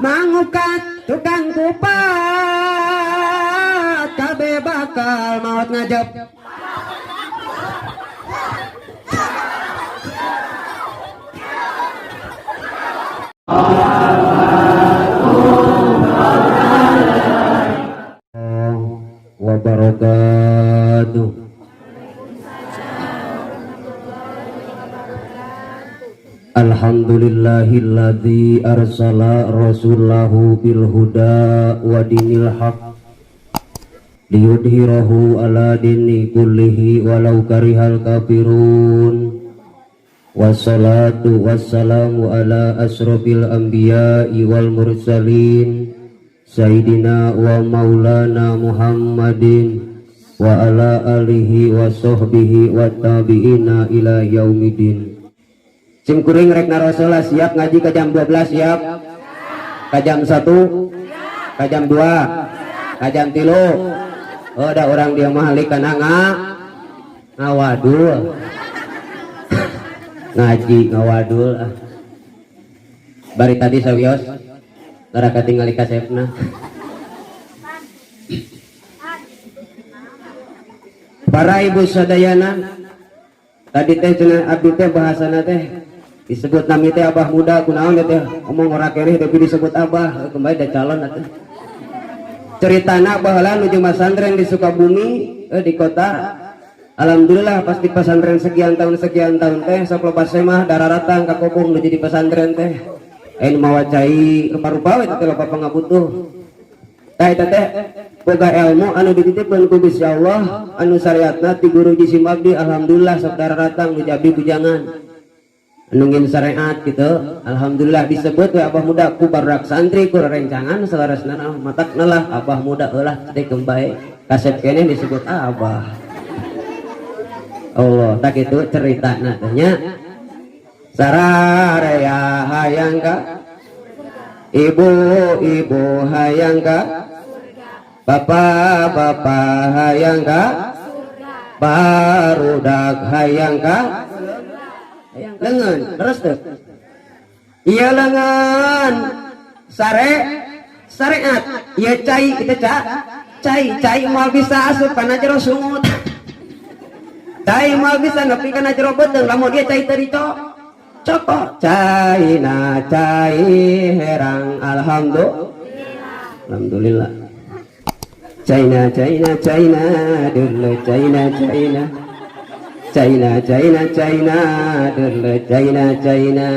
Mangukat tukang kupat kabeh bakal maot ngajep. Wabarakatuh. Alhamdulillahilladzi arsala rasulahu bil huda wa dinil haq liyudhhirahu ala dini kullihi walau karihal kafirun. Wassalatu wassalamu ala asrofil anbiya'i wal mursalin sayyidina wa maulana Muhammadin wa ala alihi wa sahbihi wa tabi'ina ila yaumidin. Sim kuring rek narosola siap ngaji ke jam 12 siap? Ke jam 1? Ke jam 2? Ke jam 3? Oh, ada orang dia mah kana ngawadul. Ngaji ngawadul ah. Bari tadi sawios lara katingali kasepna. Para ibu sadayana, tadi teh cenah abdi teh bahasana teh disebut nami teh abah muda kunaon teh omong ora keneh tapi disebut abah kembali da calon atuh. Ceritana baheula nuju masantren di Sukabumi di kota. Alhamdulillah pasti pesantren sekian tahun teh sok loba semah dararatang ka kobong nuju di pesantren teh. Anu mawa cai rupa-rupa we teh loba pangabutuh. Tah eta teh boga ilmu anu dititipkeun ku Gusti Allah anu syariatna ti guru jisim abdi alhamdulillah sok dararatang nuju abdi bujangan. Anu ngin syariat gitu alhamdulillah disebut we abah muda ku barudak santri ku rencangan saleresna matakna lah abah muda eulah teh kembae kasep keneh disebut abah. Allah tak itu ceritana teh nya. Sararea hayang ka ibu-ibu hayang ka bapak-bapak hayang ka barudak hayang ka lengan terus tuh iya lengan sare syariat iya cai kita cak cai cai mau bisa asup kana jero sungut cai mau bisa nepi kana jero beuteung lamun dia cai teu dicokot cai na cai herang alhamdulillah alhamdulillah China China China dulu China China China China China dulu China China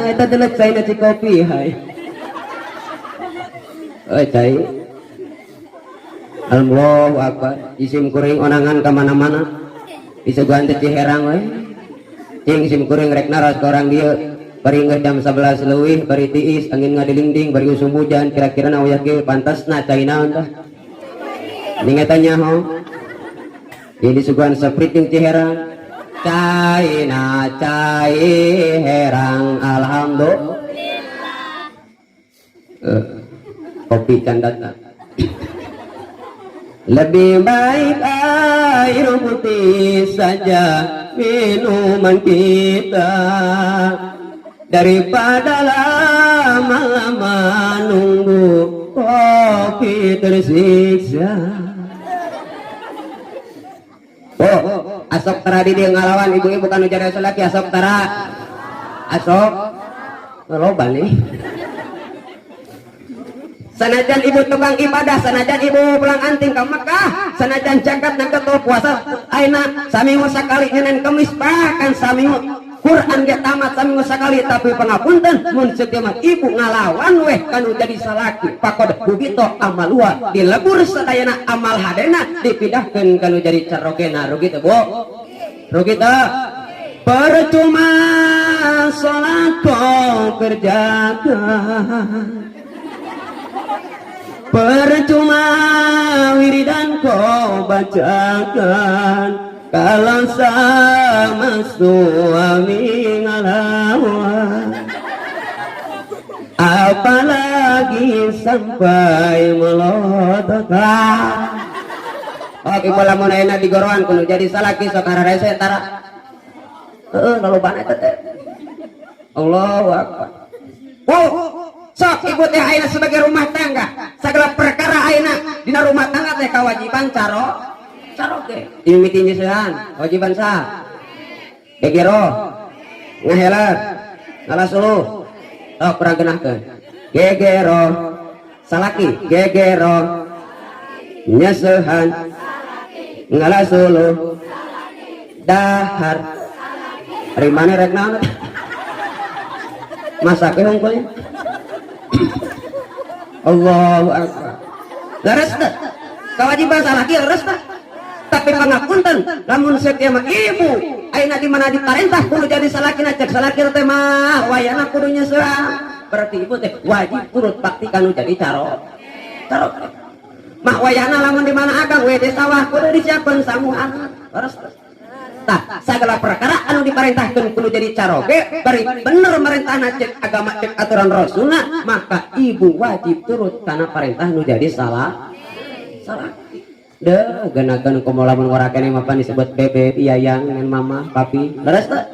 eta dulu China cikopi hai oi cai Allahu Akbar isim kuring onangan ka mana-mana disuguhan teh Ciherang we cing sim kuring rek naros ka orang dieu bari geus jam 11 leuwih bari tiis angin ngadilingding bari usum hujan kira-kira na uyah ge pantasna cai naon tah ning eta nyaho ieu disuguhan Sprite jeung Ciherang China cai herang alhamdulillah kopi can datang. Lebih baik air putih saja minuman kita daripada lama-lama nunggu kopi tersiksa. Oh, asok tara di dia ngalawan ibu-ibu kan ujar laki asok tara asok loba nih. Sanajan ibu tukang ibadah, sanajan ibu pulang anting ke Mekah, sanajan jagat nangketol puasa aina saminggu sakali Senin Kemis bahkan saminggu Quran ge tamat saminggu sakali tapi pangapunten mun ceuk mah ibu ngalawan weh kanu jadi salaki pakod bubito amalua dilebur sadayana amal hadena dipindahkeun kanu jadi carogena rugi teu Bu rugi teu percuma salat kau kerjakan percuma wiridan kau bacakan kalau sama suami ngelawan apalagi sampai melotot. Oke, bola mun ayeuna digoroan kudu jadi salaki sok hararese tara. Heeh, lolobana eta teh. Allahu akbar. Wow, Sok ibu teh ayeuna sebagai rumah tangga, segala perkara ayeuna dina rumah tangga teh kewajiban caroge. Mimiti nyeusehan, kewajiban saha? Gegero, ngahelat, ngalah suluh. Sok kurang genahkeun. Gegero, salaki, gegero, nyeusehan, ngalah suluh, dahar. Ari maneh rek naon? Masak we hungkulnya. Allahu Akbar. Leres teh? Kewajiban salaki leres teh? Tapi pangapunten, lamun setiap mah ibu ayeuna di mana diparentah kudu jadi salakina, cek salaki teh mah wayana kudu nyeusehan. Berarti ibu teh wajib turut bakti kanu jadi caro. Mah wayana lamun di mana akang we di sawah kudu disiapkeun sangu anak. Leres teh? Tah, segala perkara anu diparentahkeun kudu jadi caroge, bari bener marentahna cek agama, cek aturan rasulna, maka ibu wajib turut kana parentah nu jadi salah salah. Deh, genakeun komo lamun ngora keneh mah pan disebut bebe, iyayang, nen mama, papi. Leres teh?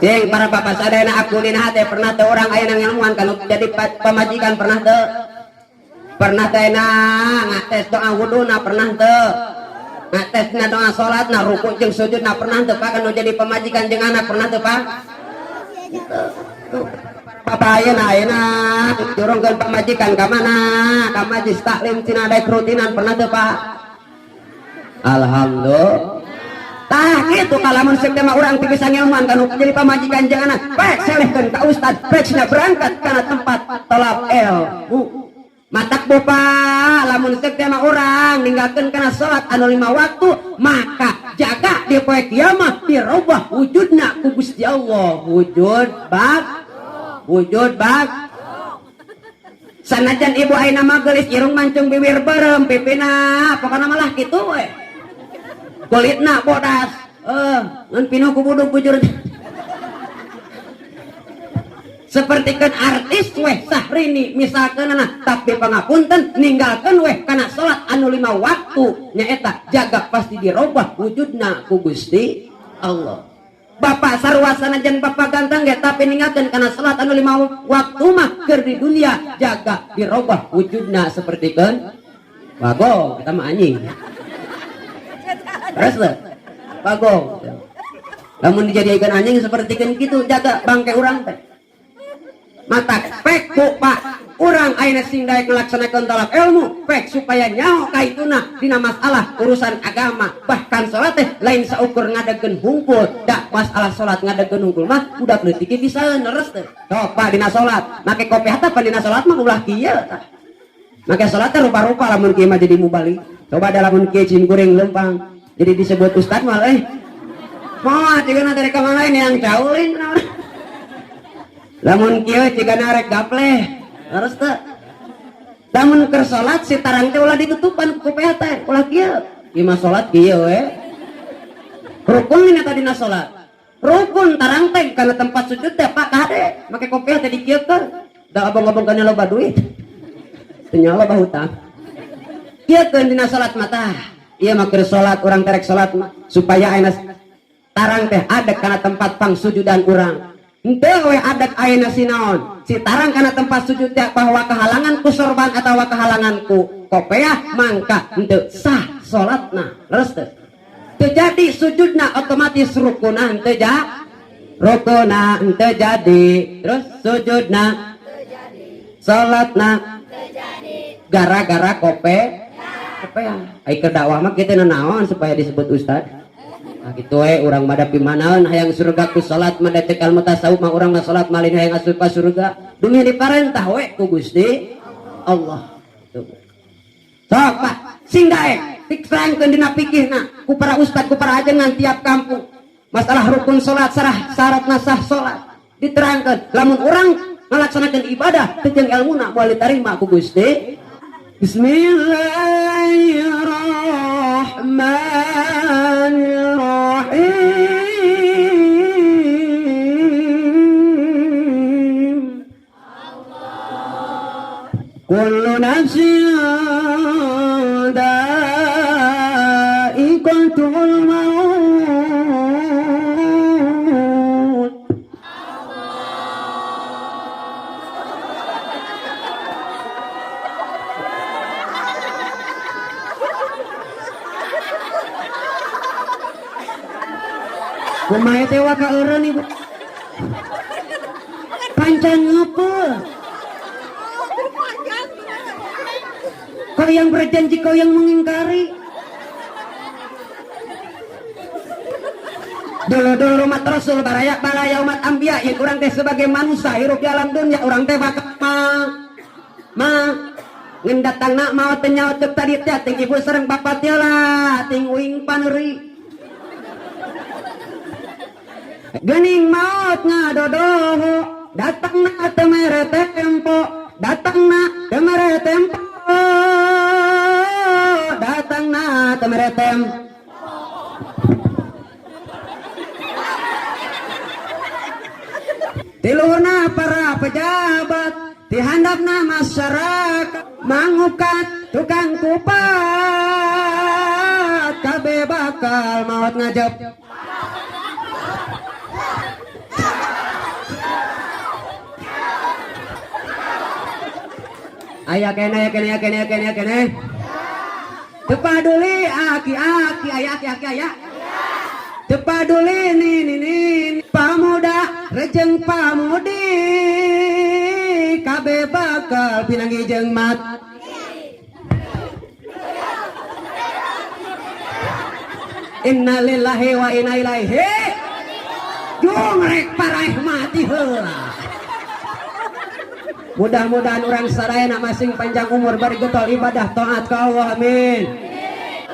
Cing para bapak sadayana, aku dina hate pernah teu urang aya ngilmuan kanu jadi pamajikan, pernah teu? Pernah teh na ngates doa wuduna, pernah teu? Ngates na doa salatna, ruku jeung sujudna, pernah teu, Pak? Kanu jadi pamajikan jeung anak, pernah teu, Pak? Tuh. Bapak ayeuna ayeuna jurungkeun pamajikan ka mana? Ka majlis taklim cenah daek rutinan, pernah teu, Pak? Alhamdulillah. Tah kitu kalamun seuk teh mah urang teu bisa ngilmuan kanu jadi pamajikan jeung anak, pek selehkeun ka ustad, pek cenah berangkat kana tempat tolab ilmu. Matak bapak lamun seuk teh mah urang ninggalkeun kana salat anu 5 waktu, maka jaga di poe kiamat dirubah wujudna ku Gusti Allah, wujud bak, wujud bak. Sanajan ibu ayeuna mah geulis, irung mancung, bibir beureum, pipina pokona malah kitu we, kulitna bodas, ngan pinuh ku buduk bujur seperti kan artis weh Sahrini misalkan nah, tapi pangapunten ninggalkan weh kana salat anu 5 waktu nyaeta jaga pasti dirubah wujudna ku Gusti Allah. Bapak sarua, sanajan bapak ganteng ge, tapi ninggalkan kana salat anu 5 waktu mah keur di dunia jaga dirubah wujudna seperti kan bagong. Kita mah anjing terus lah bagong, lamun dijadikan anjing seperti kan gitu jaga bangke urang teh. Mata pek ku pak urang ayeuna sing daek ngelaksanakeun talab ilmu, pek supaya nyaho kaituna dina masalah urusan agama, bahkan salat teh lain saukur ngadegeun hungkul. Da masalah salat ngadegeun hungkul mah budak leutik bisa neres teh. Sok pak, dina salat make kopi hatta pan dina salat mah ulah kieu tah. Make salat teh rupa-rupa, lamun kieu mah jadi mubalik. Coba da lamun kieu cing kuring lempang jadi disebut ustad mah moal cigana dari kamana ini yang caulin. Lamun kieu cigana rek gapleh. Harus teh? Lamun keur salat si tarang teh ulah ditutupan ku kopiah teh, ulah kieu. Ieu mah salat kieu we. Rukun ini tadi dina salat. Rukun tarang teh kana tempat sujud teh, Pak, kade make kopiah teh dikieukeun. Da abang-abang kana loba duit. Teu loba hutang. Kieukeun dina salat mata. Ieu mah keur salat, urang terek salat mah supaya ayeuna tarang teh ada kana tempat pangsujudan urang. Henteu we adat ayeuna si naon? Si tarang kana tempat sujud teh bahwa kehalangan ku sorban atawa kehalangan ku kopeah, mangka henteu sah salatna. Leres teu? Teu jadi sujudna, otomatis rukuna henteu ja rukuna henteu jadi, terus sujudna, salatna, gara-gara kopeah. Ai keur dakwah mah kitu naon supaya disebut ustad. Nah gitu we urang mah, da pimanaeun hayang surga ku salat mah. Da cek ilmu tasawuf mah urang mah salat malin hayang asup ka surga, demi diparentah we ku Gusti Allah. Tuh. Sok Pak, sing daek diterangkeun dina fikihna ku para ustad, ku para ajengan tiap kampung. Masalah rukun salat, sarah syarat nasah salat diterangkeun. Lamun urang ngalaksanakeun ibadah teu jeung ilmuna, moal ditarima ku Gusti. Bismillahirrahmanirrahim. Kullu nafsin dha'iqatul maut. Kumaha teh waka eureun ibu. Pancan ngepeul. Kau yang berjanji, kau yang mengingkari. Dulu-dulu umat Rasul baraya balaya umat Anbiya yang urang teh sebagai manusia hirup di alam dunia urang teh bakal ma ngendatangna maot teh nyaot teh tadi teh ting ibu sareng bapak teh lah ting uing paneuri geuning maot ngadodoho datangna teu mere tempo datangna teu mere tempo datangna teu mere tempo. Tiluhurna para pejabat, dihandapna masyarakat, mangukat tukang kupat, kabeh bakal maot ngajep. Aya kene, aya kene, aya kene, aya kene, aya kene. Teu paduli aki-aki, aya aki-aki aya. Teu paduli nini nini, pamuda rejeng pamudi, kabeh bakal pinangi jeung mat. Innalillahi wa inna ilaihi. Jung rek paraeh mati heula. Mudah-mudahan urang sadayana masing panjang umur bari getol ibadah taat ka Allah, amin.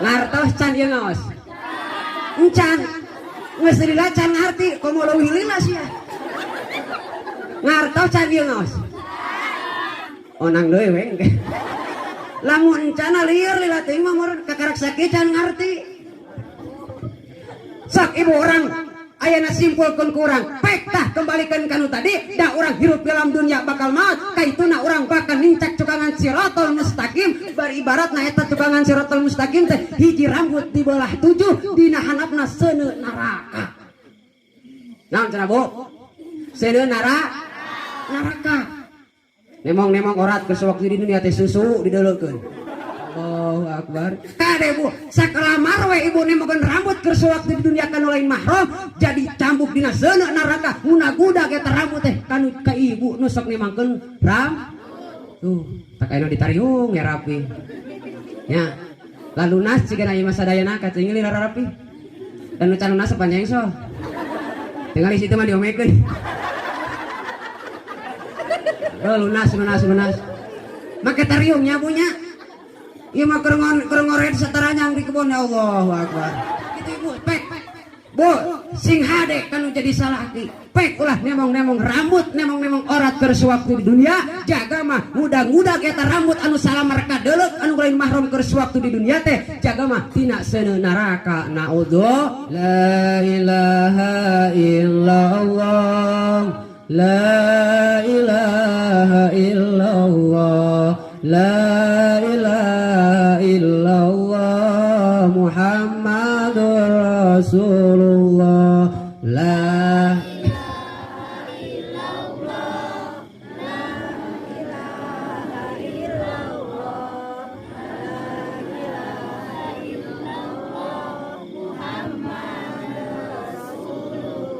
Ngartos can ieu ngaos. Encan. Geus lila can ngarti komo leuwih lila sia. Ngartos can ieu ngaos. Onang deui we. Lamun encana lieur lila teuing mah meureun kakarak sakit can ngarti. Sok ibu orang ayana simpulkeun ku urang, pek tah kembalikan kanu tadi, da urang hirup dalam dunia bakal maut, kaituna urang bakal nincak cukangan siratal mustaqim, bari ibaratna eta cukangan siratal mustaqim teh hiji rambut dibelah 7 dina handapna seuneu neraka. Naon cenah Bu? Seuneu neraka. Nemong-nemong orat keur sewaktu di dunia teh susu dideuleukeun. Allahu Akbar. Kade Bu, sakalamar we ibu nembokeun rambut keur sewaktu di dunia kanu lain mahram, jadi cambuk dina seuneu neraka, munaguda eta rambut teh kanu ka ibu nu sok nemangkeun ram. Tuh, tak ayeuna ditariung ya rapi. Nya. Lalunas cigana ieu mah sadayana katingali rarapi. Dan nu can lunas sapanjang so. Tingali situ mah diomekeun. Oh, lunas lunas lunas. Make tariung nya Bu nya. Ieu mah keur ngoret sataranyang di kebon ya Allahu Akbar. Kitu ibu, pek. Bu, sing hade kanu jadi salaki. Pek ulah nemong-nemong rambut, nemong-nemong orat keur sewaktu di dunia, jaga mah mudah-mudah eta rambut anu salamar kadeuleuh anu lain mahram keur sewaktu di dunia teh, jaga mah tina seuneu neraka. Naudzu la ilaha illallah, la ilaha illallah, la ilaha illallah Muhammadur Rasulullah.